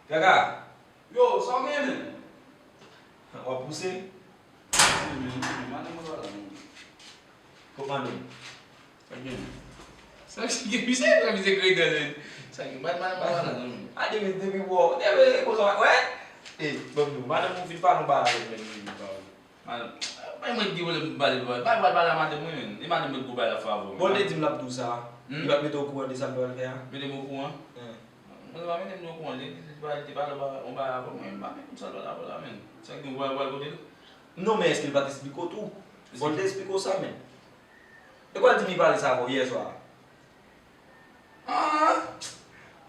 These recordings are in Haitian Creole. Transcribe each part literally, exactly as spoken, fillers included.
Kaka. Yo, sa w genyen, menm? W ap pouse? Pouse, menm, madanm mwen pa la, menm. Kot madanm? Sa k genyen? Sa k genyen? Misye, misye kreye dan, menm. Sa k genyen? Madanm mwen pa la, non, menm. A, depi, depi, bro, depi, konsa, wè? E, ban m di w, madanm mwen fin pale yon bagay avè m, menm, li, li, li. Madanm, bay mwen gen pwoblèm pou m pale, bay, bay, pale a madanm mwen, menm. E madanm mwen gwo bay la fè avè w. Bon, li te di m l ap di w sa. Hmm? Li pa t mete w okouran de sa l pral fè a? Mete m okouran? Hmm. Mwen pa mete m okouran, li, li, li, li te pale yon bagay avè mwen, m pa mete m sa l pale avè w la, menm. Sa k gen, ou pral, ou pral kote l? Non, men èske l pa t esplike w tou? Bon, li te esplike w sa, menm. E kwa l di m li pale sa avè w yè swa? Ah!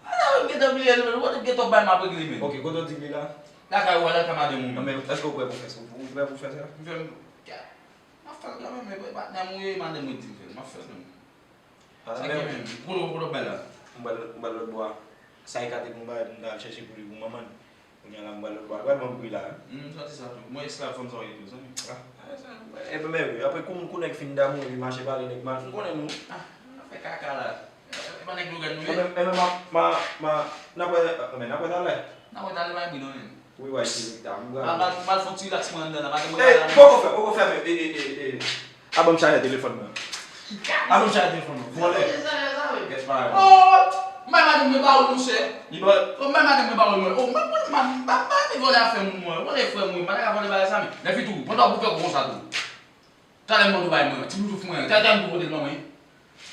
Ala, ou gentan bliye l, ou gentan bay m ap regle, menm. Ok, kote w di li la? Lakay ou a, lakay madanm ou, menm. Nan, men èske w prè pou fè sa? Ou prè pou fè sa? M fè m, m ap fè l kanmenm, men patnè m ou ye, madanm mwen di m fè l, m ap fè l, menm. Ah, sa gen, menm, kote w, kote w bay la? M pral, m pral lòt bò a. Sa e ka te pou m bay, m ta al chèche pou li, pou manman l. Kounye a la, m pral lòt bò a. Pral ban m bri la, hein? Hmm, sa di sa tou. Mwen esklav fanm sa w ye tou, zanmi. Ah, ah, sa, epi men wi, apre kou, kou nèg fin damou, epi mache pale nèg mal, m konnen nou. Ah, nan fè kaka la. E pa nèg Logan nou ye? Enben, enben, ma, ma, ma, n ap wè, enben, n ap wè talè. N ap wè talè, pa gen bri non, menm. Wi, wi, se ta, m pral. Mal, mal, mal fè yon ti relax mwen anndan la, madanm mwen pa la non. Poko fè, poko fè, men, e, e, e, e. A ban m chajè telefòn nan. A ban m chajè telefòn nan. Vòlè. Gèt pa. Oh! M bay madanm mwen pawòl, monchè. Li ba. Oh, m bay madanm mwen pawòl mwen. Oh, m pa, m pa, m pa, m pa renmen vòlè afè moun mwen. Vòlè frè mwen, m pa ta ka vòlè bagay sa, men. Lè fi tou, mwen ta pou fè konsa tou. Talè m mande w bay mwen. Ti bloutouf mwen, talè m pou pote l ban mwen.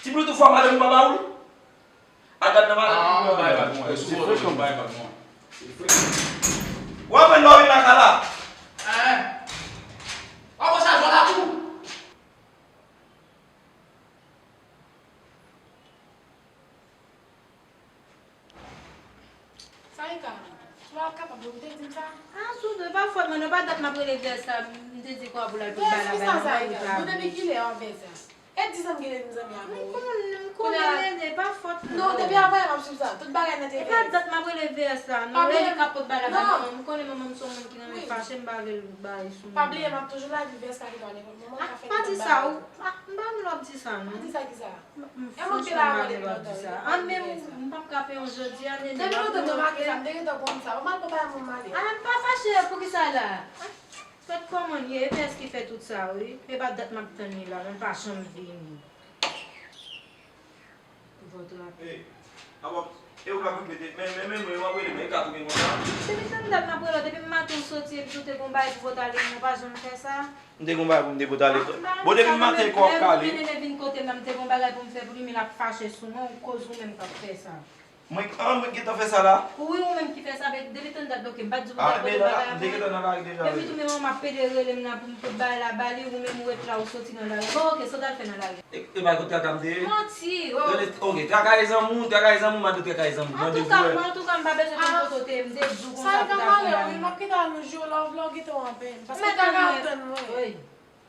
Ti bloutouf a madanm ou pa ba ou l? A gad nan madanm ou bay ba mwen. Se frekan, bay ba mwen. W ap pran lòri nan ka la. Eh. W ap pran sa jò la tou. Sa e ka? Sou la w ap kapab, ou te di m sa? Ah, sou nou, e pa fòt mwen, non, pa dat m ap rele vè sa, m te di kwa pou l al pou l bay la bay manman li pa. Bon, depi kilè w ap vè sa? E di zanmi, gen zanmi avè w. M konnen, m konnen, Nene, e pa fòt mwen. Non, depi avan yè m ap swiv sa, tout bagay nan te vè. E pa dat m ap rele vè sa, non, e li k ap pot bay la bay manman m, m konnen manman m se yon moun ki renmen fache, m pa vle l bay sou mwen. Pa bliye, m ap toujou lage vè sa ki pa nenpòt moman, ka fè nenpòt bagay. Ah, pa di sa, ou, ah, m pa vle w ap di sa, non. Di sa ki sa? M, m, franchman, m pa vle w ap di sa. An, men m p ap ka peye w jodi a, Nene. Depi lontan m te make sa, m te gentan konn sa. Ou mal pou bay moun male. A, m pa fache, poukisa la? Gad kòman l ye, e vès ki fè tout sa, wi. E pa dat m ap tann li la, men l pa janm vini. Vòt rapid. Ey, a w ap, e ou k ap repete, men, men, men, men, w ap rele, men, e ka tou gen konsa. Depi tann dat m ap rele w, depi maten w soti, epi tou te gon bagay pou vòt ale, men w pa janm fè sa. M te gon bagay pou m te pote ale. Bon, depi maten kò ap kale. Lè Nene vin kote m nan, m te gon bagay pou m fè pou li, men l ap fache sou mwen, ou koz ou menm k ap fè sa. Mwen, an, mwen gentan fè sa la. Wi, ou menm ki fè sa, men depi tann dat, ok, m pa t di w pou ta pote bagay a mwen. M te gentan nan lari deja. Epi tou, men manman m ap pede rele m nan pou m pot bagay la ba li, ou menm ou ret la, ou soti nan lari. Bon, ok, sa w t al fè nan lari a? E, e pa kot kaka m te ye? Manti, oh. Gade, ok, kaka e zanmi w, kaka e zanmi w, m a di w kaka e zanmi w. Antouka, antouka, m pa bezwen konn kote w te ye, m te di w konsa pou ta fè bagay. Sa e ka malè, wi, m ap kite al yon jou, lè w vle w kite w anpè. Paske kaka ap tann mwen.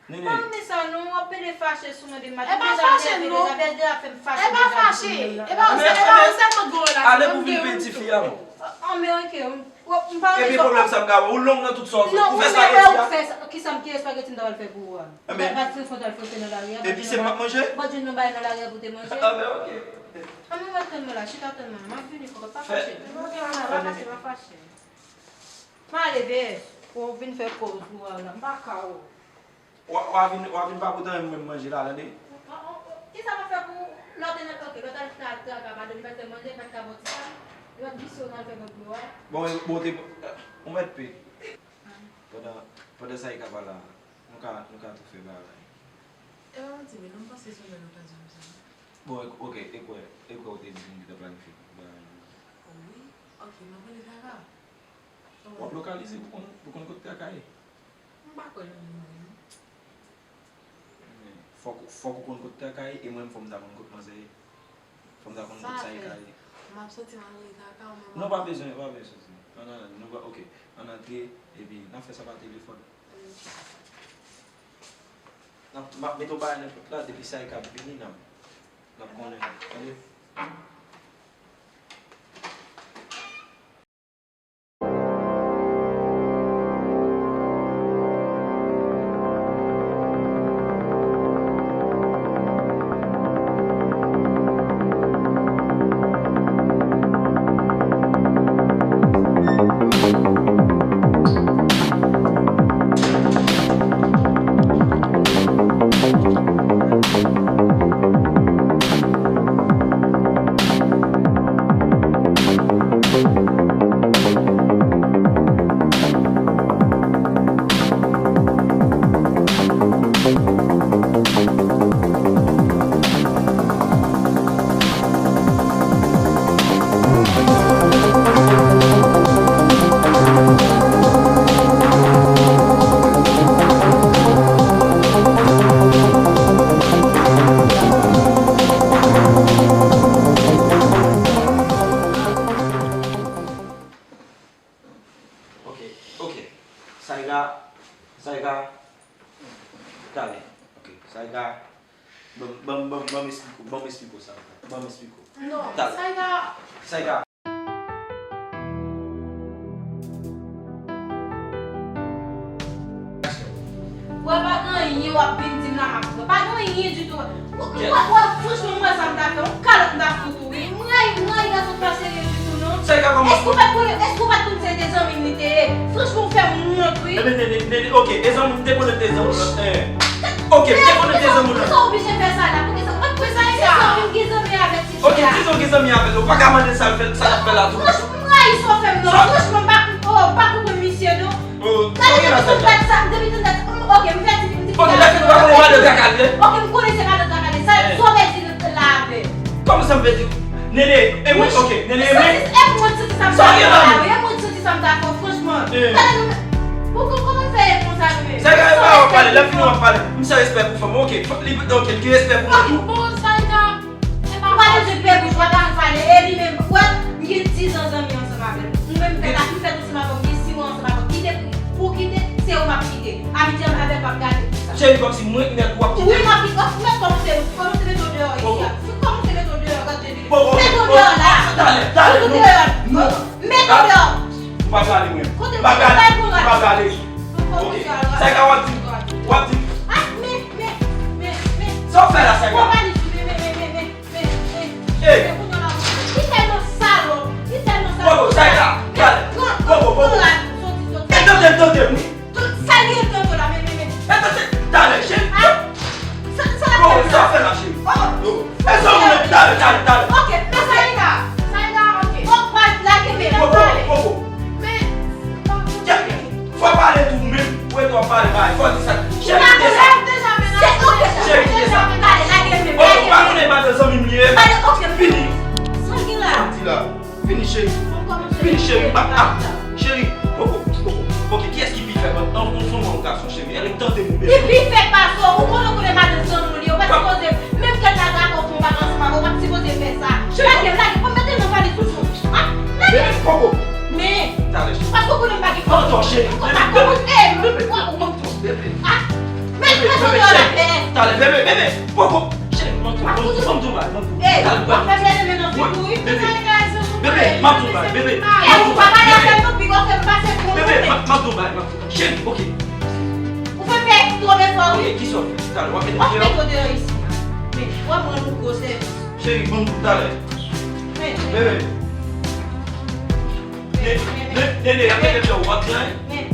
Nene. Pa renmen sa non, w ap pede fache sou mwen depi maten. E pa fache non. Deja, deja, deja fè m fache deja. E pa fache. E pa, e pa ou sèlman gwo la. Ale pou vin penti fi a. An, men ok, m pa renmen sa. Epi pwoblèm sa m ka wè, ou long nan tout sa w fè. Ou fè espageti a? Kisa m, ki espageti m ta pral fè pou ou a? Bat frenfon t al fwote nan lari a. Epi se m ap manje? Bat jwenn yon bagay nan lari a pou te manje? An, men ok. An, men ret tann mwen la, chita tann mwen, m ap vini, fò pa fache. Ok, m ap fache, m ap fache. M ale, veye, w vin fè kòz ou a la, m pa ka w. W a, w a vin, w a vin pa pote anyen pou mwen manje la, tande? Kisa m ap fè pou lè w te nan, ok, lè w t al nan traka, madanm li pa t fè manje, li pa t ka ba w ti sa, li pa t vise w nan fè nan dlo a. Bon, bon, te, ou mèt pe. Pandan, pandan sa e ka pale a, nou ka, nou ka tou fè bagay. E pa manti, men non, m panse se yon bèl okazyon pou sa. Bon, ok, e kwè, e kwè ou te di m ki te planifye bagay la. Wi, ok, m ap rele traka. W ap lokalize pou konn, pou konn kot traka ye. M pa kwè nan li non. Men, fòk, fòk ou konn kot traka ye, e mwen menm fò m ta konn kot manzè ye. Fò m ta konn kot sa ye ka ye. M ap soti m al rele traka, ou menm. Non, pa bezwen, pa bezwen soti. Ann, ann, nou va, ok. Ann antre, epi n ap fè sa pa telefòn. Wi. N ap, m ap mete yon bagay nan pòt la, depi sa ye ka vini, n ap, n ap konnen. Tande? Ok. Sayga, Sayga, talè. Ok. Sayga, ban m, ban m, ban m, ban m esplike w, ban m esplike w sa. Ban m esplike w. Non, talè. Sayga. Sayga. Wè pa gen anyen w ap vin di m la m ap pran. Pa gen anyen ditou. Wè, wè, franchman, mwen sa m ta fè. Yon kalòt m ta fout ou, wi. M rayi, m rayi gason ki pa serye ditou, non. Sa e ka kòmanse? Èske ou pa t konnen, èske ou pa t konn se te zanmi m li te ye? Franchman, ou fè m wont, wi. Ebyen, Nene, Nene, ok, e zanmi m, m te konnen te zanmi m lan. Eh. Ok, m te konnen te zanmi m lan. Poukisa w oblije fè sa la? Poukisa? Poukisa e sa? Zanmi m gen zanmi avèk ti fi a. Ok, di zanmi m gen zanmi avèk li, ou pa ka mande l sa l fè, sa l ap fè la tou. Franchman, m rayi sa w fè m, non. Franchman, m pa, oh, m pa konprann misye, non. Oh, sa w gen la, Sayga? Depi tout dat sa, depi tout dat sa, ok, m fè ti, m ti. Ok, lè fini, w ap pran madan kaka li, eh? Ok, m konnen se madan kaka li. Sa, eh, sa w vle di la avè? Kòman sa m vle di? Nene, e mwen, ok, Nene, e mwen. Santi, e mwen santi sa m ta fè la, wi, e mwen santi sa m ta fè, franchman. Eh. Tande nou, pou, pou, kòman fè e konsa nou menm? Sayga, e pa w ap pale, lè fini w ap pale. M san respè pou fanm, ok, li, ok, li gen respè pou mwen tou. Ok, bon, Sayga. Ou pa bezwen pè bouch, w ap pale. E li menm, wè, m gen diz an zanmi ansanm avè l. Ou menm fè la, m fèt ansanm avè w, m gen sis mwa ansanm avè w. Kite pou, pou kite, se ou m ap kite. Amitye avè l p ap gate pou sa. Cheri, kòmsi mwen k mèt ou ap kite. Wi, m ap kite. Ou mèt kòmanse, kòmanse mete w deyò isi a. Fout kòmanse mete w deyò, gad Jezi. Mete w deyò la. Talè, talè, non. Mete w deyò. M pa prale mwen. M pa prale. M pa prale. Ok. Sa e ka w ap di? W ap di? Ah, men, men, men, men. Sa w fè la, Sayga? Bon, pa di, men, men, men, men, men, men, men, men. Ey. Men kounye a la, li tèlman salòp, li tèlman salòp. Bobo, Sayga, talè. Bobo, Bobo. Soti, soti. E tande, tande, wi. Tout sa li ye tanto la, men, men, men. E tande, talè, cheri. Ah. Sa, sa l ap fè la? Sa w fè la, cheri? Oh. E sa w vle? Talè, talè, talè. Ok, men Sayga. Sayga, ok. Bon, pa lage men nan pale. Bobo, Bobo. Men, fò w pale tou menm. Ou ret w ap pale, bay. Fò w di sa. Cheri, kite sa. Cheri, kite sa. Bobo, ou pa konnen madan zanmi m li ye? Fini. Sa l gen la? Sa l di la? Fini, cheri. Fini, cheri. M pa, ah, cheri. Bobo, Bobo. Ok, kiyès ki pi fèb ant yon fanm ak yon gason, cheri? Ann tande nou, bebe. Li pi fèb pase w. Ou konnen, ou konnen madan zanmi w li ye. Ou pa sipoze, menm kèk lagakò fè yon bagay ansanm avè w, ou pa t sipoze fè sa. Lage, lage, fò m mete nan valiz ou sou. Ah, lage. Bebe, Bobo. Men, talè, cheri. Paske ou konnen m pa gen kòb. Tonton, cheri. Bebe, bebe. Bebe. Ah, men, men, cheri. Talè, bebe, bebe. Bobo. Cheri, ban m tou, ban m tou, ban m tou, ban m tou. Ey, w ap fè plede men nan figi w, wi. Bebe, bebe, ban m tou, bebe. Ey, ou pa pale avè m non, piga w fè m pase pou yon moun. Bebe, ban m tou, ban m tou. Cheri, ok. Ou fè m fè twòp efò, wi. Ok, kisa w fè? Talè, w ap mete m deyò? W ap mete w deyò isi a. Men, w ap rann ou gwo sèvis. Cheri, ban m tou talè. Men, men. Bebe. Men, men, men. Nene, y ap mete m deyò, w ap di anyen? Men.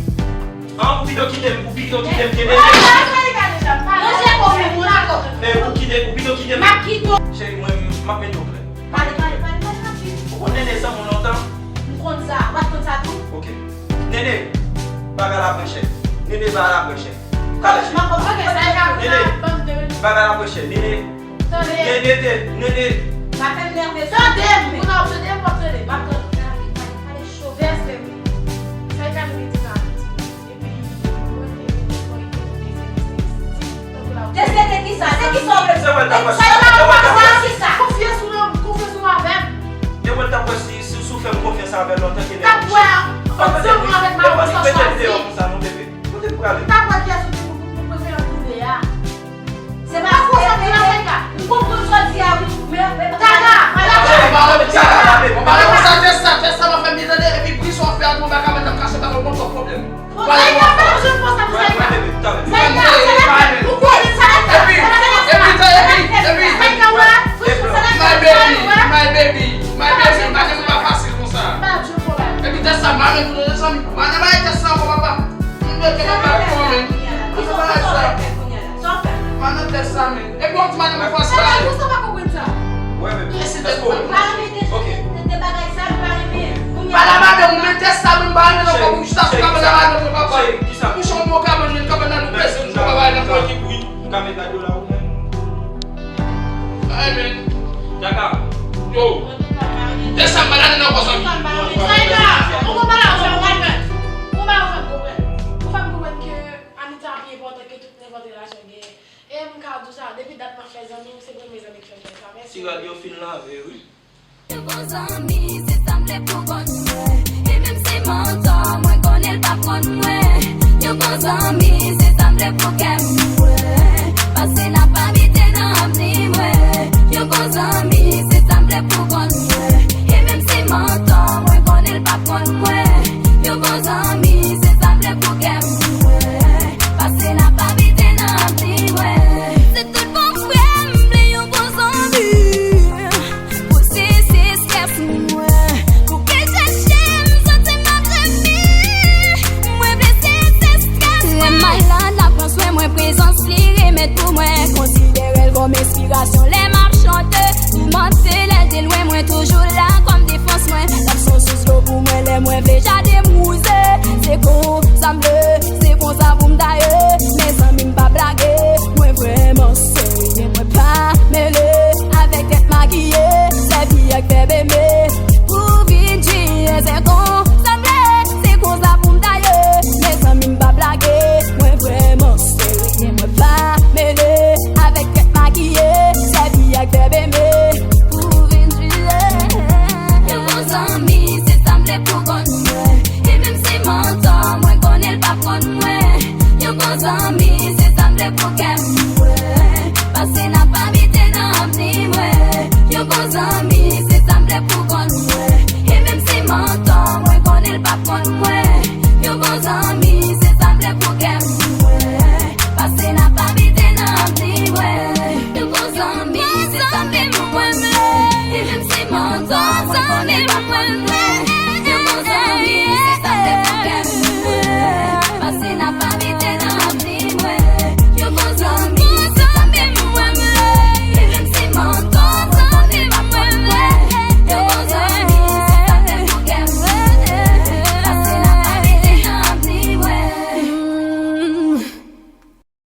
An, ou pito kite m, ou pito kite m, kite m. Ranje kò w, men, mwen dakò. E, ou kite, ou pito kite m. M ap kite w. Cheri, mwen, m ap mete w klè. Pale, pale, pale, pale, pale. Ou konn Nene zanmi w lontan? M konn sa. Ou pa t konn sa tou? Ok. Nene, bagay la pran chè. Nene, bagay la pran chè. Talè, cheri. Nene, bagay la pran chè. Nene. Tande. Nene, Nene. Pa fè m nève. Tande m. Ou nan tande m, w ap tande. M ap tande. Pale, pale, pale cho. Vèse m. Sa e ka nou di sa. Epi, mwen te mete fò ete pou te se te se ti. Tankou la ou te se te kisa? Se kisa w vle? Se wè l ta pase. Sa e ka pase kisa? Konfyans ou nan, konfyans ou avè m. E wè l ta pase si, si, si w fè m konfyans avè l lontan ke nèg. T ap wè ansanm avèk madanm sa chwazi. Kote m prale? T ap wè kiyès ou te pou, pou, pou prefere twouve a. Se pa konsa pou la fè ka. M konprann sa w di a wi. Men, men, Gaga, Gaga. Ou pa wè sa, fè sa, fè sa, m ap fè byen tande, epi bri sa w ap fè a tou, m pa ka mèt ap kache bagay, ou konn twòp pwoblèm. Bon, Gaga, pa bezwen konsa pou Gaga. Gaga, ou konnen sa l ap fè. Epi, epi, epi, epi, my baby, my baby, my baby, bagay yo pa fasil konsa. Epi tès sa, m pa menm pou nou zanmi. Mwen, mwen, tès sa ankò, papa. M mete nan bagay kòman? Kisa w fè kounye a la? Sa w fè? Mwen nan tès sa, men. Epi w ap di madanm ou fòse pale. Sa pa konprann sa. Wè, men. Lèse tèt mwen. M pa renmen te, te, te bagay sa, m pa renmen. Kounye a. Pale a madanm ou, men tès sa, men m pa renmen nan kò ou, jis ap kabann a madanm ou, papa. Cheri, kisa? Kouche yon bon kabann, men kabann nan nou peze, nou pa bay nan kò ki bri. Ou ka met radyo la ou menm? Ay, men. Gaga. Yo. Tès sa, m pa nan kò zanmi. Sayga, ou konprann sa w pral fè? Ou pa fè m konprann. Ou fè m konprann ke amitié a pi enpòtan ke tout nenpòt relasyon genyen. E m ka di w sa, depi dat m ap fè zanmi, se premye zanmi k fè m fè sa. Mèsi. Ti rad yo fin lave, wi. Yon bon zanmi, se sanble pou bon mwen. E menm si m antò, mwen konnen l pa Zanmi, se sa m vle pou kè m, mwen. Pase n ap abite nan avni, mwen. Yon bon zanmi, se sa m vle pou kòn, mwen. E menm si m antò, mwen konnen l p ap konn mwen. Yon bon zanmi, se sa m vle pou kè m, mwen. Pase n ap abite nan avni, mwen. Se tout bon frè m vle yon bon zanmi. Pou sese estrès mwen. Pou ke chèche m, santi m ap jemi. Mwen vle sese estrès mwen. Lè m malad, l ap pran swen mwen, prezans li remèd pou mwen. Konsidere l kòm enspirasyon lè m ap chante. Toumante lè l de lwen, mwen toujou la kòm defans mwen. L ap se yon sous dlo pou mwen lè mwen vle jaden m wouze. Se konsa m vle, se konsa pou m ta ye. Mezanmi, m pa blage, mwen vrèman serye, mwen pa mele avèk tèt makiye, sèvi ak vèb eme pou vin jiyè. Se konsa m vle, se konsa pou m ta ye. Mezanmi, m pa blage, mwen vrèman serye, mwen pa mele avèk tèt makiye, sèvi ak vèb eme pou vin jiyè. Yon bon zanmi, se sa m vle pou kòn mwen. E menm si m antò, mwen konnen l p ap konn mwen. Yon bon zanmi, se sa m vle pou kè m, mwen. Pase n ap abite nan avni, mwen. Yon bon zanmi, se sa m vle pou kòn mwen. E menm si m antò, mwen konnen l p ap konn mwen. Yon bon zanmi.